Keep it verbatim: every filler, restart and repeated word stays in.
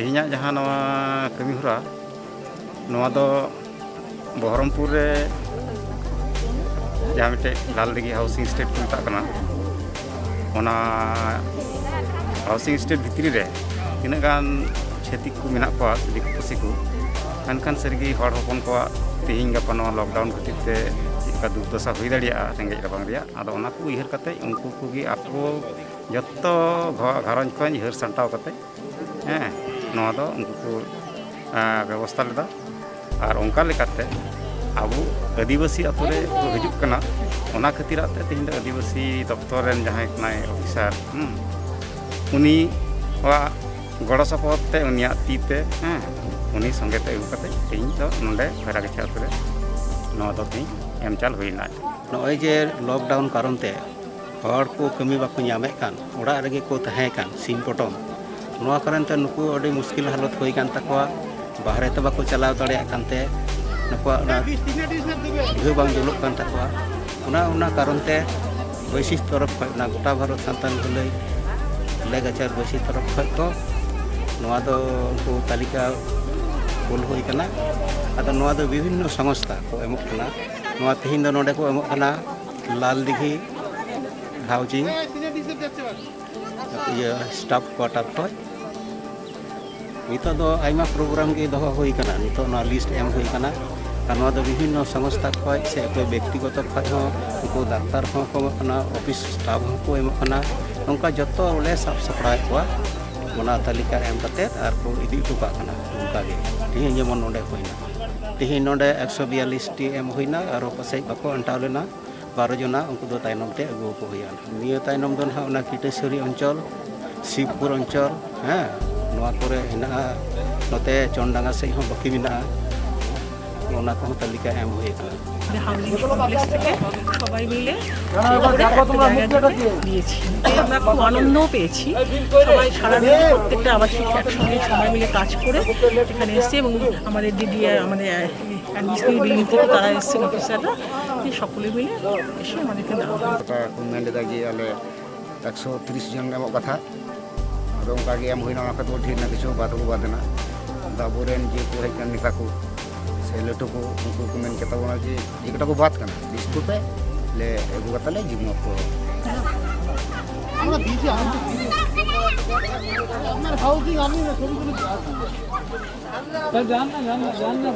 ᱛᱮᱦᱮᱧᱟᱜ ᱡᱟᱦᱟᱸ ᱱᱚᱣᱟ ᱠᱟᱹᱢᱤ ᱦᱚᱨᱟ, ᱱᱚᱣᱟ ᱫᱚ ᱵᱚᱦᱚᱨᱚᱢᱯᱩᱨ ᱨᱮ ᱡᱟᱦᱟᱸ ᱢᱤᱫᱴᱮᱡ ᱞᱟᱞ ᱫᱤᱜᱷᱤ ᱦᱟᱣᱩᱥᱤᱝ ᱮᱥᱴᱮᱴ ᱠᱚ ᱢᱮᱛᱟᱜ ᱠᱟᱱᱟ, ᱚᱱᱟ ᱦᱟᱣᱩᱥᱤᱝ ᱮᱥᱴᱮᱴ ᱵᱷᱤᱛᱨᱤ ᱨᱮ ᱛᱤᱱᱟᱹᱜ ᱜᱟᱱ ᱪᱷᱟᱹᱛᱤᱠ ᱠᱚ ᱢᱮᱱᱟᱜ ᱠᱚᱣᱟ, ᱫᱤᱠᱩ ᱯᱩᱥᱤ ᱠᱚ, ᱢᱮᱱᱠᱷᱟᱱ ᱥᱟᱹᱨᱤᱜᱮ ᱦᱚᱲ ᱦᱚᱯᱚᱱ ᱠᱚᱣᱟᱜ ᱛᱮᱦᱮᱧ ᱜᱟᱯᱟ ᱱᱚᱣᱟ ᱞᱚᱠᱰᱟᱣᱩᱱ ᱠᱷᱟᱹᱛᱤᱨ ᱛᱮ ᱪᱮᱫ ᱞᱮᱠᱟ ᱫᱩᱨᱫᱚᱥᱟ ᱦᱩᱭ ᱫᱟᱲᱮᱭᱟᱜᱼᱟ ᱨᱮᱸᱜᱮᱡ ᱨᱟᱵᱟᱝ ᱨᱮᱭᱟᱜ, ᱟᱫᱚ ᱚᱱᱟ ᱠᱚ ᱩᱭᱦᱟᱹᱨ ᱠᱟᱛᱮ ᱩᱱᱠᱩ ᱠᱚᱜᱮ ᱟᱠᱚ ᱡᱚᱛᱚ ᱜᱷᱚ- ᱜᱷᱟᱨᱚᱸᱡᱽ ᱠᱷᱚᱱ ᱦᱟᱹᱨ ᱥᱟᱢᱴᱟᱣ ᱠᱟᱛᱮ, ᱦᱮᱸ, ᱱᱚᱣᱟ ᱫᱚ ᱩᱱᱠᱩ ᱠᱚ, ᱟᱸ, ᱵᱮᱵᱚᱥᱛᱷᱟ ᱞᱮᱫᱟ᱾ ᱟᱨ ᱚᱱᱠᱟ ᱞᱮᱠᱟᱛᱮ ᱟᱵᱚ ᱟᱹᱫᱤᱵᱟᱹᱥᱤ ᱟᱛᱳ ᱨᱮ ᱠᱚ ᱦᱤᱡᱩᱜ ᱠᱟᱱᱟ, ᱚᱱᱟ ᱠᱷᱟᱹᱛᱤᱨᱟᱜ ᱛᱮ ᱛᱮᱦᱮᱧ ᱫᱚ ᱟᱹᱫᱤᱵᱟᱹᱥᱤ ᱫᱚᱯᱛᱚᱨ ᱨᱮᱱ ᱡᱟᱦᱟᱸᱭ ᱠᱟᱱᱟᱭ ᱚᱯᱷᱤᱥᱟᱨ, ᱦᱩᱸ, ᱩᱱᱤᱭᱟᱜ ᱜᱚᱲᱚ ᱥᱚᱯᱚᱦᱚᱫ ᱛᱮ, ᱩᱱᱤᱭᱟᱜ ᱛᱤ ᱛᱮ, ᱦᱮᱸ, ᱩᱱᱤ ᱥᱚᱸᱜᱮ ᱛᱮ ᱟᱹᱜᱩ ᱠᱟᱛᱮ ᱛᱮᱦᱮᱧ ᱫᱚ ᱱᱚᱰᱮ ᱠᱷᱚᱭᱨᱟᱜᱟᱪᱷᱤ ᱟᱛᱳ ᱨᱮ ᱱᱚᱣᱟ ᱫᱚ ᱛᱮᱦᱮᱧ ᱮᱢ ᱪᱟᱞ ᱦᱩᱭᱱᱟ᱾ ᱱᱚᱜᱼᱚᱭ ᱡᱮ ᱞᱚᱠᱰᱟᱣᱩᱱ ᱠᱟᱨᱚᱱ ᱛᱮ ᱦᱚᱲ ᱠᱚ ᱠᱟᱹᱢᱤ ᱵᱟᱠᱚ ᱧᱟᱢᱮᱫ ᱠᱟᱱ, ᱚᱲᱟᱜ ᱨᱮᱜᱮ ᱠᱚ ᱛᱟᱦᱮᱸ ᱠᱟᱱ ᱥᱤᱧ ᱯᱚᱴᱚᱢ, ᱱᱚᱣᱟ ᱠᱟᱨᱚᱱ ᱛᱮ ᱱᱩᱠᱩ ᱟᱹᱰᱤ ᱢᱩᱥᱠᱤᱞ ᱦᱟᱞᱚᱛ ᱦᱩᱭ ᱠᱟᱱ ᱛᱟᱠᱚᱣᱟ᱾ ᱵᱟᱦᱨᱮ ᱛᱮ ᱵᱟᱠᱚ ᱪᱟᱞᱟᱣ ᱫᱟᱲᱮᱭᱟᱜ ᱠᱟᱱᱛᱮ ᱱᱩᱠᱩᱣᱟᱜ ᱚᱱᱟ ᱫᱷᱩᱣᱟᱹ ᱵᱟᱝ ᱡᱩᱞᱩᱜ ᱠᱟᱱ ᱛᱟᱠᱚᱣᱟ᱾ ᱚᱱᱟ, ᱚᱱᱟ ᱠᱟᱨᱚᱱ ᱛᱮ ᱵᱟᱹᱭᱥᱤ ᱛᱚᱨᱚᱯ ᱠᱷᱚᱱ, ᱚᱱᱟ ᱜᱚᱴᱟ ᱵᱷᱟᱨᱚᱛ ᱥᱟᱱᱛᱟᱲ ᱵᱷᱟᱹᱞᱟᱹᱭ ᱞᱮᱜᱟᱪᱟᱨ ᱵᱟᱹᱭᱥᱤ ᱛᱚᱨᱚᱯ ᱠᱷᱚᱱ ᱠᱚ ᱱᱚᱣᱟ ᱫᱚ ᱩᱱᱠᱩ ᱛᱟᱹᱞᱤᱠᱟ ᱠᱩᱞ ᱦᱩᱭ ᱠᱟᱱᱟ᱾ ᱟᱫᱚ ᱱᱚᱣᱟ ᱫᱚ ᱵᱤᱵᱷᱤᱱᱱᱚ ᱥᱚᱝᱥᱛᱷᱟ ᱠᱚ ᱮᱢᱚᱜ ᱠᱟᱱᱟ᱾ ᱱᱚᱣᱟ ᱛᱮᱦᱮᱧ ᱫᱚ ᱱᱚᱰᱮ ᱠᱚ ᱮᱢᱚᱜ ᱠᱟᱱᱟ ᱞᱟᱞ ᱫᱤᱜᱷᱤ ᱦᱟᱣᱩᱡᱤᱝ, ᱤᱭᱟᱹ, ᱥᱴᱟᱯ ᱠᱚᱣᱟᱴᱟᱨ ᱠᱷᱚᱱ᱾ ᱱᱤᱛᱚᱜ ᱫᱚ ᱟᱭᱢᱟ ᱯᱨᱳᱜᱨᱟᱢ ᱜᱮ ᱫᱚᱦᱚ ᱦᱩᱭ ᱠᱟᱱᱟ, ᱱᱤᱛᱚᱜ ᱱᱚᱣᱟ ᱞᱤᱥᱴ ᱮᱢ ᱦᱩᱭ ᱠᱟᱱᱟ᱾ ᱟᱨ ᱱᱚᱣᱟ ᱫᱚ ᱵᱤᱵᱷᱤᱱᱱᱚ ᱥᱚᱝᱥᱛᱷᱟ ᱠᱷᱚᱱ ᱥᱮ ᱚᱠᱚᱭ ᱵᱮᱠᱛᱤᱜᱚᱛᱚ ᱠᱷᱚᱱ ᱦᱚᱸ ᱩᱱᱠᱩ ᱰᱟᱠᱛᱟᱨ ᱦᱚᱸ ᱠᱚ ᱮᱢᱚᱜ ᱠᱟᱱᱟ, ᱚᱯᱷᱤᱥ ᱥᱴᱟᱯ ᱦᱚᱸᱠᱚ ᱮᱢᱚᱜ ᱠᱟᱱᱟ᱾ ᱱᱚᱝᱠᱟ ᱡᱚᱛᱚ ᱵᱚᱞᱮ ᱥᱟᱵ ᱥᱟᱯᱲᱟᱣᱮᱫ ᱠᱚᱣᱟ, ᱚᱱᱟ ᱛᱟᱹᱞᱤᱠᱟ ᱮᱢ ᱠᱟᱛᱮᱫ ᱟᱨ ᱠᱚ ᱤᱫᱤ ᱦᱚᱴᱚ ᱠᱟᱜ ᱠᱟᱱᱟ᱾ ᱚᱱᱠᱟ ᱜᱮ ᱛᱮᱦᱮᱧ ᱡᱮᱢᱚᱱ ᱱᱚᱰᱮ ᱦᱩᱭᱱᱟ, ᱛᱮᱦᱮᱧ ᱱᱚᱰᱮ ᱮᱠᱥᱚ ᱵᱤᱭᱟᱞᱤᱥ ᱴᱤ ᱮᱢ ᱦᱩᱭᱱᱟ, ᱟᱨᱚ ᱯᱟᱥᱮᱡ ᱵᱟᱠᱚ ᱟᱱᱴᱟᱣ ᱞᱮᱱᱟ ᱵᱟᱨᱚ ᱡᱚᱱᱟ, ᱩᱱᱠᱩ ᱫᱚ ᱛᱟᱭᱱᱚᱢ ᱛᱮ ᱟᱹᱜᱩ ᱠᱚ ᱦᱩᱭᱩᱜᱼᱟ᱾ ᱱᱤᱭᱟᱹ ᱛᱟᱭᱱᱚᱢ ᱫᱚ ᱱᱟᱦᱟᱜ ᱚᱱᱟ ᱠᱤᱴᱟᱹᱥᱟᱹᱨᱤ ᱚᱧᱪᱚᱞ, ᱥᱤᱵᱽᱯᱩᱨ ᱚᱧᱪᱚᱞ, ᱦᱮᱸ, ᱱᱚᱣᱟ ᱠᱚᱨᱮ ᱦᱮᱱᱟᱜᱼᱟ᱾ ᱱᱚᱛᱮ ᱪᱚᱱᱰᱟᱸᱜᱟ ᱥᱮᱫ ᱦᱚᱸ ᱵᱟᱹᱠᱤ ᱢᱮᱱᱟᱜᱼᱟ, ᱚᱱᱟ ᱠᱚᱦᱚᱸ ᱛᱟᱹᱞᱤᱠᱟ ᱮᱢ ᱦᱩᱭ ᱟᱠᱟᱱᱟ᱾ হাউজিং কমপ্লেক্স থেকে সবাই মিলে ঠিক করে একটা জায়গা দিয়েছি। এতে আমরা খুব আনন্দও পেয়েছি। সবাই সারা দিন প্রত্যেকটা আবাসিক একসঙ্গে সবাই মিলে কাজ করে এখানে এসছে এবং আমাদের দিদি, আমাদের অ্যাডমিশনারি বিল্ডিং থেকে তারা এসছেন অফিসাররা, এই সকলে মিলে এসে আমাদেরকে দেওয়া হয়। ᱠᱚ ᱢᱮᱱ ᱞᱮᱫᱟ ᱡᱮ ᱟᱞᱮ ᱮᱠᱥᱚ ᱛᱤᱨᱤᱥ ᱡᱚᱱ ᱮᱢᱚᱜ ᱠᱟᱛᱷᱟ, ᱟᱫᱚ ᱚᱱᱠᱟ ᱜᱮ ᱮᱢ ᱦᱩᱭᱱᱟ, ᱚᱱᱟ ᱠᱷᱚᱡ ᱫᱚ ᱰᱷᱮᱨ ᱱᱟ ᱠᱤᱪᱷᱩ ᱵᱟᱫ ᱦᱚᱸᱠᱚ ᱵᱟᱫ ᱮᱱᱟ᱾ ᱟᱫᱚ ᱟᱵᱚᱨᱮᱱ ᱡᱮ ᱠᱚ ᱦᱮᱡ ᱠᱟᱱ ᱱᱮᱛᱟ ᱠᱚ ᱥᱮ ᱞᱟᱹᱴᱩ ᱠᱚ, ᱩᱱᱠᱩ ᱠᱚ ᱢᱮᱱ ᱠᱮᱫ ᱛᱟᱵᱚᱱᱟ ᱡᱮ ᱡᱮ ᱠᱚᱴᱟ ᱠᱚ ᱵᱟᱫ ᱠᱟᱱᱟ, ᱞᱤᱥᱴ ᱠᱚᱯᱮ, ᱞᱮ ᱟᱹᱜᱩ ᱠᱟᱛᱮ ᱞᱮ ᱡᱤᱢᱟᱹ ᱠᱚᱣᱟ᱾ আমরা দিয়েছি, আমরা দিয়েছি। আপনার হাউজিং আমি না, ছবি তুলে দিই। স্যার, যান না, যান না, যান না।